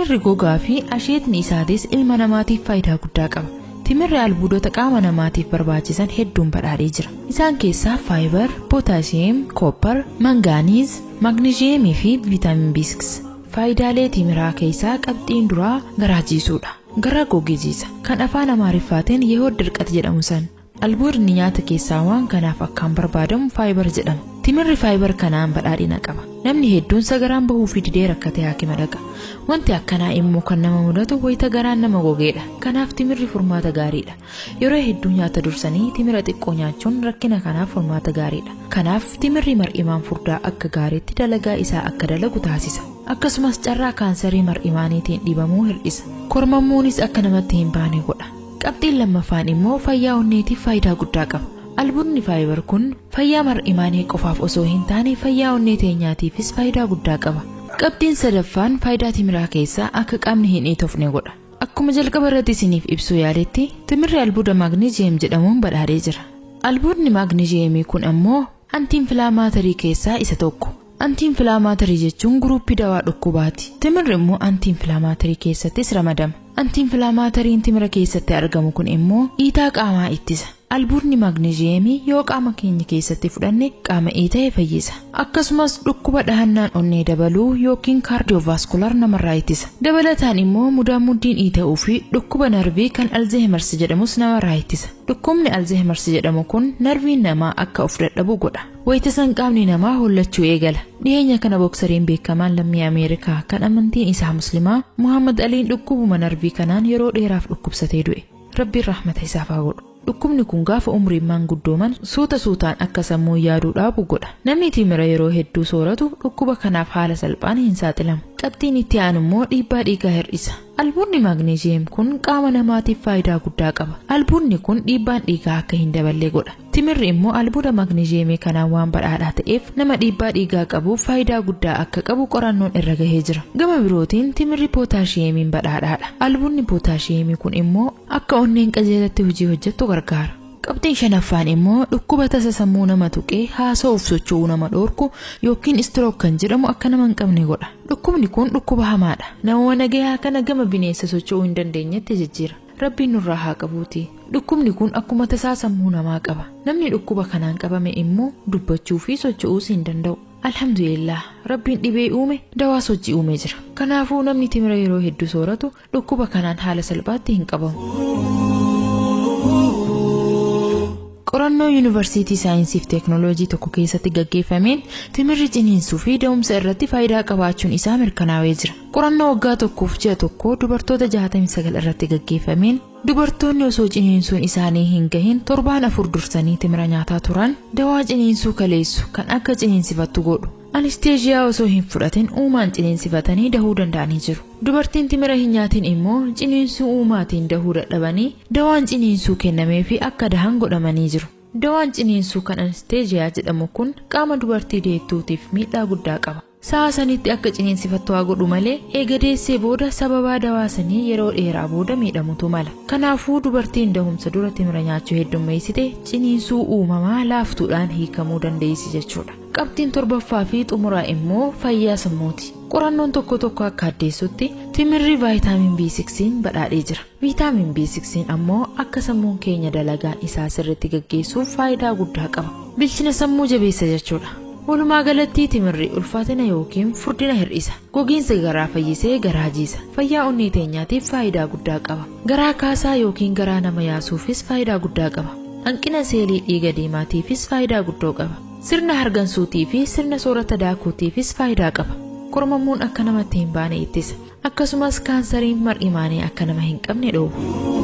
Timirri gogaa fi asheetni isaatis ilma namaatiif faayidaa guddaa qaba. Timirri albuudota qaama namaatiif barbaachisan hedduun badhaadhee jira. Isaan keessaa faayibar, pootaasiyem, kooppar, mangaaniiz, maagneeziyemii fi viitaamin B6. Faayidaalee timiraa keessaa qabxiin duraa garaa jiisuudha. Garaa gogee jiisa. Kan afaan Amaariffaatiin yehoo dirqata jedhamu san. Albuudni nyaata keessaa waan kanaaf akkaan barbaadamu faayibar jedhama. Timirri faayibar kanaan badhaadhina qaba. Namni hedduun sagaraan bahuu fi didee rakkatee haakima dhaqa. Wanti akkanaa immoo kan nama mudatu wayita garaan nama gogeedha. Kanaaf timirri furmaata gaariidha. Yeroo hedduu nyaata dursanii timira xiqqoo nyaachuun rakkina kanaaf furmaata gaariidha. Kanaaf timirri mar'imaan furdaa akka gaariitti dalagaa isaa akka dalagu taasisa. Akkasumas carraa kaansarii mar'imaaniitiin dhibamuu hir'isa. Kormammuunis akka namatti hin baane godha. Qabxiin lammaffaan immoo fayyaa onneetiif faayidaa guddaa qaba. Albuudni faayibar kun fayyaa mar'imaanii qofaaf osoo hin taane fayyaa onnee teenyaatiifis faayidaa guddaa qaba. Qabxiin sadaffaan faayidaa timiraa keessaa akka qaamni hin dhiitofne godha. Akkuma jalqaba irratti isiniif ibsuu yaaletti timirri albuuda maagneeziyem jedhamuun badhaadhee jira. Albuudni maagneeziyemii kun ammoo antiinfilaamaatarii keessaa isa tokko. Antiinfilaamaatarii jechuun guruppii dawaa dhukkubaati. Timirri immoo antiinfilaamaatarii keessattis ramadama. Antiinfilaamaatariin timira keessatti argamu kun immoo dhiitaa qaamaa ittisa. Albuudni maagneeziyemii yoo qaama keenya keessatti fudhanne qaama iita'e fayyisa. Akkasumas dhukkuba dhahannaan onnee dabaluu yookiin kaardiyoovaaskular namarraa ittisa. Dabalataan immoo mudaamuddiin iita'uu fi dhukkuba narvii kan alzeehimers jedhamus namarraa ittisa. Dhukkubni alzeehimers jedhamu kun narviin namaa akka of dadhabu godha. Wayita san qaamni namaa hollachuu eegala. Dhiyeenya kana booksariin beekamaan lammii Ameerikaa kan amantiin isaa Muslimaa Muhammad Aliin dhukkubuma narvii kanaan yeroo dheeraaf dhukkubsatee du'e. Rabbiin rahmata isaaf haa godhu. Dhukkubni kun gaafa umriin maanguddooman suuta suutaan akka sammuu yaaduu dhaabu godha. Namni timira yeroo hedduu sooratu dhukkuba kanaaf haala salphaan hin saaxilamu. Qabxiin itti aanu immoo dhiibbaa dhiigaa hir'isa. Albuudni maagneeziyem kun qaama namaatiif faayidaa guddaa qaba. Albuudni kun dhiibbaan dhiigaa akka hin daballe godha. Timirri immoo albuuda maagneeziyemii kanaan waan badhaadhaa ta'eef nama dhiibbaa dhiigaa qabuuf faayidaa guddaa akka qabu qorannoon irra gahee jira. Gama birootiin timirri pootaashiyeemiin badhaadhaadha. Albuudni pootaashiyeemii kun immoo akka onneen qajeelatti hojii hojjettu gargaara. Qabxiin shanaffaan immoo dhukkuba tasa sammuu nama tuqee haasa'uuf socho'uu nama dhoorku yookiin istirook kan jedhamu akka nama hin qabne godha. Dhukkubni kun dhukkuba hamaadha. Nama nagayaa kana gama bineensa socho'uu hin dandeenyetti jijjiira. Rabbiin nurraa haa qabuuti. Dhukkubni kun akkuma tasaa sammuu namaa qaba. Namni dhukkuba kanaan qabame immoo dubbachuu fi socho'uus hin danda'u. Alhamdulillah Rabbiin dhibee uume dawaa sochii uumee jira. Kanaafuu namni timira yeroo hedduu sooratu dhukkuba kanaan haala salphaatti hin qabamu. Qorannoo Yuunivarsiitii Saayinsii fi Teekinooloojii tokko keessatti gaggeeffameen timirri ciniinsuu fi da'umsa irratti faayidaa qabaachuun isaa mirkanaa'ee jira. Qorannoo waggaa tokkoof ji'a tokko dubartoota 69 irratti gaggeeffameen dubartoonni osoo ciniinsuun isaanii hin gahin torbaan afur dursanii timira nyaataa turan dawaa ciniinsuu kaleessu kan akka ciniinsifattu godhu. Anisteeziyaa osoo hin fudhatin uumaan ciniinsifatanii dahuu danda'anii jiru. Dubartiin timira hin nyaatin immoo ciniinsuu uumaatiin dahuu dadhabanii dawaan ciniinsuu kennameefi akka dahan godhamanii jiru. Dawaan ciniinsuu kan anisteeziyaa jedhamu kun qaama dubartii deettuutiif miidhaa guddaa qaba. Sa'a sanitti akka ciniinsifattu haa godhu malee eega deessee booda sababaa dawaa sanii yeroo dheeraa booda miidhamutu mala. Kanaafuu dubartiin dahumsa dura timira nyaachuu heddummeessite ciniinsuu uumamaa laaftuudhaan hiikamuu dandeessi jechuudha. Qabxiin torbaffaa fi xumuraa immoo fayyaa sammuuti. Qorannoon tokko tokko akka addeessutti timirri vaayitaamin B6 badhaadhee jira. Viitaamin B6 ammoo akka sammuun keenya dalagaan isaa sirriitti gaggeessuuf faayidaa guddaa qaba. Bilchina sammuu jabeessa jechuudha. Walumaa galatti timirri ulfaatina yookiin furdina hir'isa. Gogiinsa garaa fayyisee garaa jiisa. Fayyaa onnee teenyaatiif faayidaa guddaa qaba. Garaa kaasaa yookiin garaa nama yaasuufis faayidaa guddaa qaba. Hanqina seelii dhiiga diimaatiifis faayidaa guddoo qaba. Sirna hargansuutii fi sirna soorata daakuutiifis faayidaa qaba. Kormammuun akka namatti hin baane ittisa. Akkasumas kaansariin mar'imaanii akka nama hin qabne dhoowwa.